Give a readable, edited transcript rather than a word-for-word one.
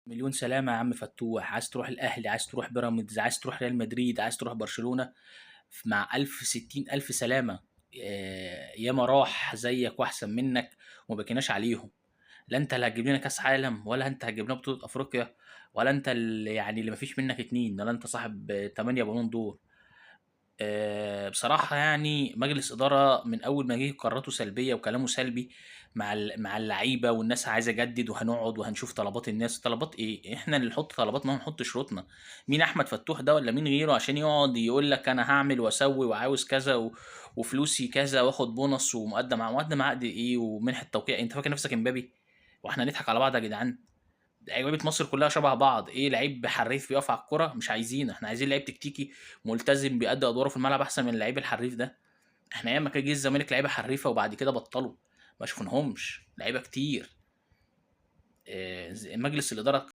مليون سلامة يا عم فتوح، عايز تروح الأهلي، عايز تروح بيراميدز، عايز تروح ريال مدريد، عايز تروح برشلونة، مع ألف ستين ألف سلامة. ياما راح زيك وأحسن منك وما بكيناش عليهم. لا أنت اللي هتجيب لنا كأس عالم، ولا أنت هتجيب لنا بطولة أفريقيا، ولا أنت اللي يعني اللي ما فيش منك اتنين، ولا أنت صاحب 8 بالون دور. بصراحة يعني مجلس إدارة من أول ما جه قراراته سلبية وكلامه سلبي مع اللعيبة، والناس عايزة أجدد وهنقعد وهنشوف طلبات الناس. طلبات إيه؟ إحنا اللي نحط طلباتنا ونحط شروطنا. مين أحمد فتوح ده ولا مين غيره عشان يقعد يقول لك أنا هعمل وأسوي وعاوز كذا وفلوسي كذا وآخد بونص ومقدم مقدم عقد إيه ومنحة توقيع؟ أنت فاكر نفسك إمبابي؟ وإحنا هنضحك على بعض يا جدعان؟ لعيبة مصر كلها شبه بعض. ايه لعيب حريف بيقف على الكرة مش عايزين، احنا عايزين لعيب تكتيكي ملتزم بيأدي ادواره في الملعب احسن من اللعيب الحريف ده. احنا ايام ما كان جه الزمالك لعيبة حريفه وبعد كده بطلوا، ما شفناهمش لعيبة كتير. مجلس الادارة